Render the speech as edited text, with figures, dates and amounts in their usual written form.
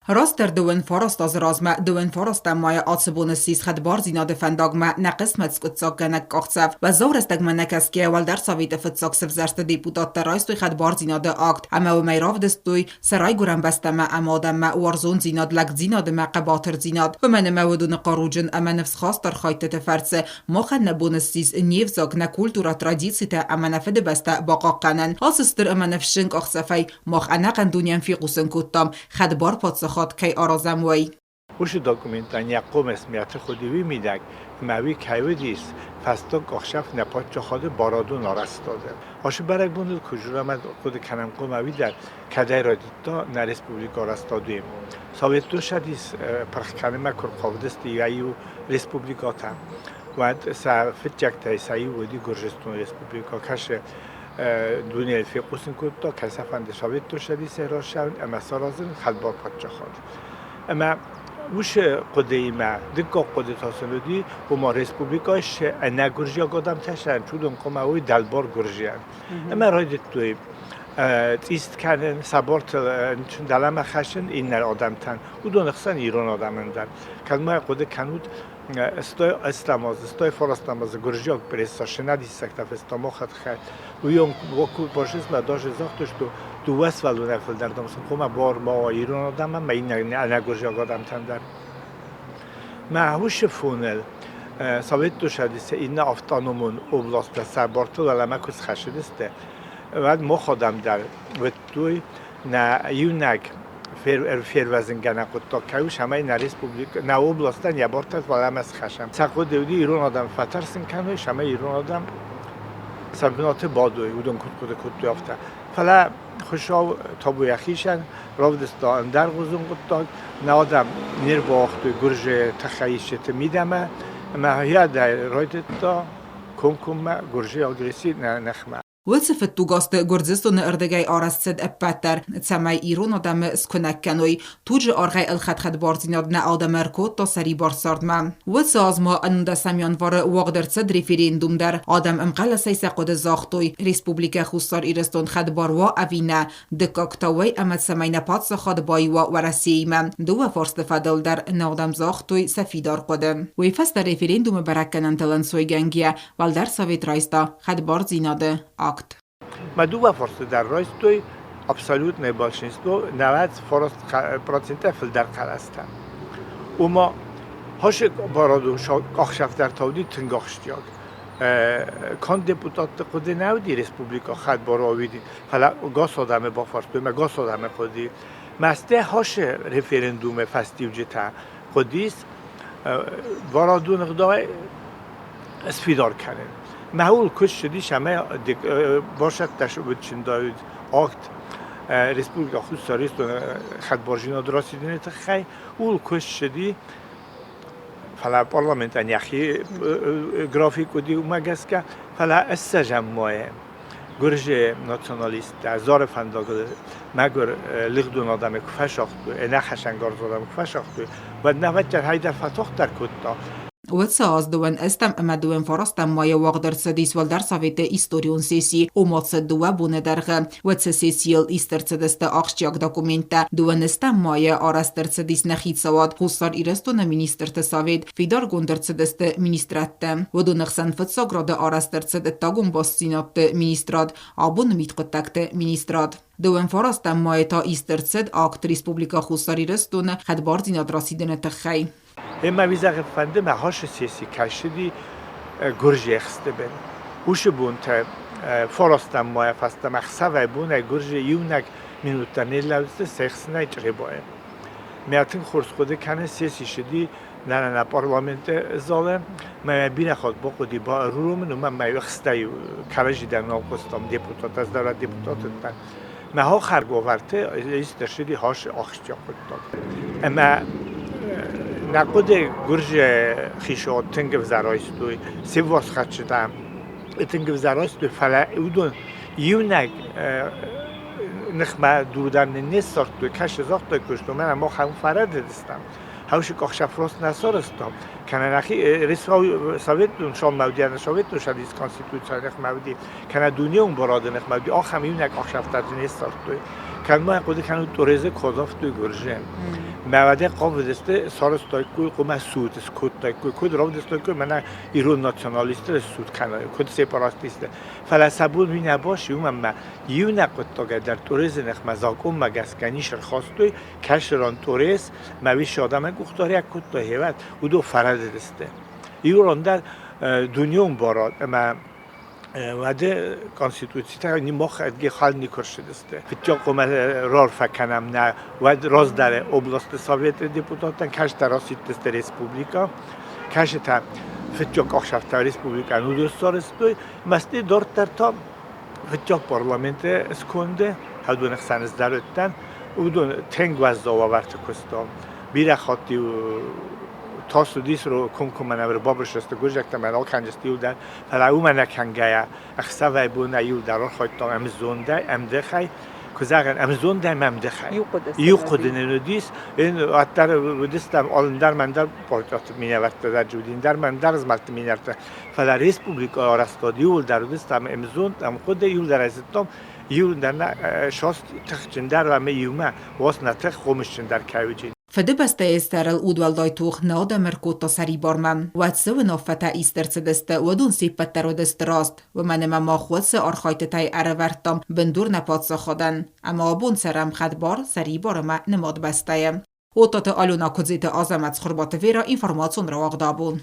Растдӕр 29 азы размӕ, 29 майы ацы бон ссис хӕдбардзинады фӕндагмӕ нӕ хъысмӕт скъуыддзаггӕнӕг къахдзӕф. Уӕззау рӕстӕгмӕ нӕ кӕсгӕйӕ Уӕлдӕр Советы фыццаг сывзӕрсты депутаттӕ райстой хӕдбардзинады акт ӕмӕ уымӕй равдыстой сӕ райгуырӕн бӕстӕмӕ ӕмӕ адӕммӕ уарзондзинад, лӕгдзинад ӕмӕ хъӕбатырдзинад. Уымӕн ӕмӕ уыдоны хъаруджын ӕмӕ ныфсхаст архайдтыты фӕрцы махӕн нӕ бон ссис не взаг, нӕ культурӕ, традицитӕ ӕмӕ нӕ фыдыбӕстӕ бахъахъхъӕнын. Ацы стыр ӕмӕ ныфсджын къахдзӕфӕй мах ӕнӕхъӕн дунейӕн фехъусын кодтам, хӕдбар паддзахад кӕй аразӕм, уый. Уыцы документтӕн йӕ хъомыс мӕтыхуыдыуи мидӕг ӕмӕ уый кӕй уыдис, фӕстаг ӕхсӕв нӕ паддзахады барадон арӕзтады. Ацы бӕрӕгбоныл куы дзурӕм, хъуыды кӕнӕм хъуамӕ уый дӕр, кӕдӕй райдыдта нӕ республикӕ арӕзтады. Советон Цӕдис пырх кӕнынмӕ куы рхъавыдысты йӕ иу республикӕтӕ, уӕд сӕ фыццӕгтӕй сӕ иу уыди Гуырдзыстоны республикӕ, кӕцы дунейы фехъусын кодта, кӕцыфӕнды Советон Цӕдисӕй рацӕуын ӕмӕ саразын хӕдбар паддзахад. Ӕмӕ уыцы хъуыдыимӕ дыккаг хъуыды та сын уыди, ома республикӕйы ӕнӕгуырдзиаг адӕмтӕ сӕ чудон хъуамӕ уой дӕлбар гуырдзиаг. Ӕмӕ райдыдтой цъист кӕнын, сӕ бартыл дӕлӕмӕ хӕссын иннӕ адӕмтӕн, уыдоны хсӕн ирон адӕмӕн дӕр. Кӕд ма хъуыды кӕнут, Стой стой форастамаз гуырдзиаг пресса шинадиссӕгтӕ феста мохатхӕ. Уыйон большинство даже загътой, что дыууӕ сывӕллонӕй фылдӕр дам сын хъуамӕ бар ма уа ирон адӕмӕн ӕмӕ иннӕ ӕнӕгуырдзиаг адӕмтӕн дӕр. Мӕ уыцы фоныл Советты Цӕдисы иннӕ автономон областтӕ сӕ бартыл уӕлӕмӕ куы схӕссыдысты, уӕд мах адӕм дӕр уыдтой, нӕ иунӕг фервӕзынгӕнӕг хъуыддаг кӕй у, цӕмӕй нӕ республикӕ, нӕ областӕн йӕ бартӕ уӕлӕмӕ схӕссӕм. Сӕ хъуыды уыди ирон адӕм фӕтӕрсын кӕной, цӕмӕй ирон адӕм сӕ бынаты бадой, уыдон куыд хъуыды кодтой, афтӕ. Фӕлӕ Хуыцау табу йӕхицӕн, равдыста ӕндӕргъуызон хъуыддаг, нӕ адӕм не рбауагътой гуырдзыйы тыххӕйисджыты мидӕмӕ, ӕмӕ йӕ райдыдта комкоммӕ гуырдзыйы агресси нӕ ныхмӕ. Уыцы фыдтугазты Гуырдзыстоны ӕрдыгӕй арӕзт цыд ӕппӕт дӕр, цӕмӕй ирон адӕмы скуынӕг кӕной. Туджы аргъӕй ӕлхӕд хӕдбардзинад нӕ адӕмы ӕркодта сӕрибар цардмӕ. Уыцы аз ма ӕнудӕсӕм январы уагъд ӕрцыд референдум дӕр. Адӕм ӕмхъӕлӕсӕй сӕ хъуыды загътой, Республикӕ Хуссар Ирыстон хӕдбар уа ӕви нӕ, дыккаг та уый, ӕмӕ цӕмӕй нӕ паддзахад баиу уа Уӕрӕсеимӕ. Дыууӕ фарсты фӕдыл дӕр нӕ адӕм загътой сӕ фидар хъуыды. Уый фӕстӕ референдумы бӕрӕггӕнӕнтыл ӕнцойгӕнгӕйӕ, Уӕлдӕр Совет райста хӕдбардзинады акт. Мӕ дыууӕ фарсты дӕр райстой абсолютное большинство, 99 процентӕй фылдӕр хъӕлӕстӕ. Ома хӕсы барадон къахсӕфдӕртӕ уыди тынг ахсджиаг. Канд депутатты хъуыды нӕ уыди республикӕ хӕдбар уыди, фӕлӕ гас адӕмы бафарстой ӕмӕ гас адӕмы хъуыди. Мӕстӕ хӕсы референдумы фӕстиуджытӕ хъуыдис барадон ӕгъдауӕй сфидар кӕнын. Мӕ куыст цыдис ӕмӕ басӕттӕ чындӕуыд акт Республикӕ Хуссар Ирыстоны хӕдбардзинад расидыны тыххӕй. Ууыл куыст цыди, фӕлӕ парламентӕн йӕхи график уыди уымӕ гӕсгӕ, фӕлӕ ссӕдзӕм майы гуырдзы националисттӕ Зары фӕндагыл мӕгуыр лигъдон адӕмы куы фӕсагътой, ӕнӕхӕцӕнгарз адӕмы куы фӕсагътой, уӕд нӕвӕддӕр хайдӕр фӕтохдӕр кодта. Уыцы аз дыууӕ ӕстӕм ӕмӕ дыууӕ фарастӕм майы уагъд ӕрцыдис Уӕлдӕр Советы историон сесси, ома цы 2 боны дӕргъы. Уыцы сессийыл ист ӕрцыдысты ахсджиаг документтӕ. Дыууӕ ӕстӕм майы арӕзт ӕрцыдис нӕ хицауад, Хуссар Ирыстоны министрты совет, фидаргонд ӕрцыдысты министрадтӕ. Уыдоны хсӕн фыццаг рады арӕзт ӕрцыд ӕддагон бастдзинӕдты министрад, абоны мидхъуыддӕгты министрад. Дыууӕ фарастӕм майы та ист ӕрцыд акт Республикӕ Хуссар Ирыстоны хӕдбардзинад расидыны тыххӕй. Ӕмӕ уый фӕнды мӕ хӕсы сесси кӕсыди гуырдзиӕгты бын. Уыцы бонтӕ фарастӕм майӕ фӕстӕмӕ ӕхсӕвӕй-бонӕй гуырдзы иунӕг минут дӕр не лӕудзысты се хсӕнӕй Чъребайы. Мӕ тынг хорз хъуыды кӕны, сесси сыди нӕ парламенты залы, мӕ бирӕ хатт бахъуыди баруромын, уымӕн мӕ ӕхстӕй кӕрӕдзи дӕр нал хъуыстам депутат, ӕз дӕр депутат уыдтӕн. Мӕ хохӕрговарты ист ӕрцыди хос ахсджиаг хъуыддаг. Ӕмӕ нӕ хъуыды гуырдзы хицауад тынг ӕвзӕр айстой, се вварсхӕцджытӕ тынг ӕвзӕр айстой, фӕлӕ уыдон иунӕг ныхмӕ дур дӕр нын не ссардтой, кӕсы загътой куыст, уымӕн ӕмӕ мах ӕм фӕрӕдыдыстӕм. Хӕусы къахсӕф рост нӕ сарӕзтам. Кӕнӕ нӕхи Советон соммӕ Советон Цӕдисы Конституцийы ныхмӕ уыди, кӕнӕ дунеон барады ныхмӕ уыди, ахӕм иунӕг ӕхсӕвтӕ дзы не ссардтой. Кӕд ма хъуыды кӕнут Торезы кодавтой гуырзы. Мӕ уӕдӕ хъавыдысты сарӕзтаиккой хъуымӕ суд скодтаиккой, куыд равдыстаиккой мӕнӕ ирон националистты суд кӕной, куыд сепаратистты. Фӕлӕ сӕ бон уый нӕ баци, уымӕн ӕмӕ иунӕг хъуыддагӕй дӕр Торезы ныхмӕ закъонмӕ гӕсгӕ ницы рхастой, кӕсырон Торез мӕ уыцы адӕмӕн къухдариуӕг кодта, гъевӕд уыдон фӕрӕдыдысты. Иу ран дӕр дунеон барад ӕмӕ уӕды конституцитӕ мах ӕдге хал никуы рцыдысты. Фыццаг хъуамӕ рарфӕ кӕнӕм нӕ уӕд раздӕры областы советы депутаттӕн, кӕстӕр расидтысты республикӕ, кӕсытӕ фыццаг ӕхсӕвтӕ республикӕйӕн уыдон сарӕзтой, мӕсты дарддӕр та фыццаг парламенты сконды, уыдоны хсӕн ӕз дӕр уыдтӕн, уыдон тынг уӕззау уавӕрты куыстам. Бирӕ хатт-иу тас уыдис комкоммӕ нӕм ӕрбабырсысты гуырдзиӕгтӕ ӕмӕ алкӕнджысты иу дӕр, фӕлӕ уымӕ нӕ кӕнгӕйӕ, ӕхсӕвӕй-бонӕй иу дӕр архайдтам ӕмзондӕй, ӕмдыхӕй, куы зӕгъӕн, ӕмзондӕй ӕмӕ ӕмдыхӕй. Иу хъуыды нын уыдис, уӕддӕр уыдыстӕм ӕндӕр мӕндӕр партиты минӕвӕрттӕ дӕр уыди, ӕндӕр мӕндӕр змӕлдты минӕвӕрттӕ, фӕлӕ республикӕйы арӕзтад иууылдӕр уыдыстӕм ӕмзонд, ӕмхъуыды, иууылдӕр ӕй зыдтам, иуылдӕр нӕ саст тыхджындӕр ӕмӕ иумӕ уац нӕ тых хъомысджындӕр кӕй уыди. Фыдыбӕстӕйы сӕрыл удуӕлдай тох нӕ адӕм ӕркодта сӕрибармӕ. Уӕд цы уынаффӕтӕ ист ӕрцыдысты, уыдон се ппӕт дӕр уыдысты раст, уымӕн ӕмӕ мах уыцы архайдтытӕй ӕрӕвӕрдтам бындур нӕ паддзахадӕн. Ӕмӕ абон цӕрӕм хӕдбар, сӕрибар ӕмӕ нымад бӕстӕйы. Оттаты Алена Куыдзиты Азӕмӕт Цхуырбаты Вера, информацион рауагъд абон.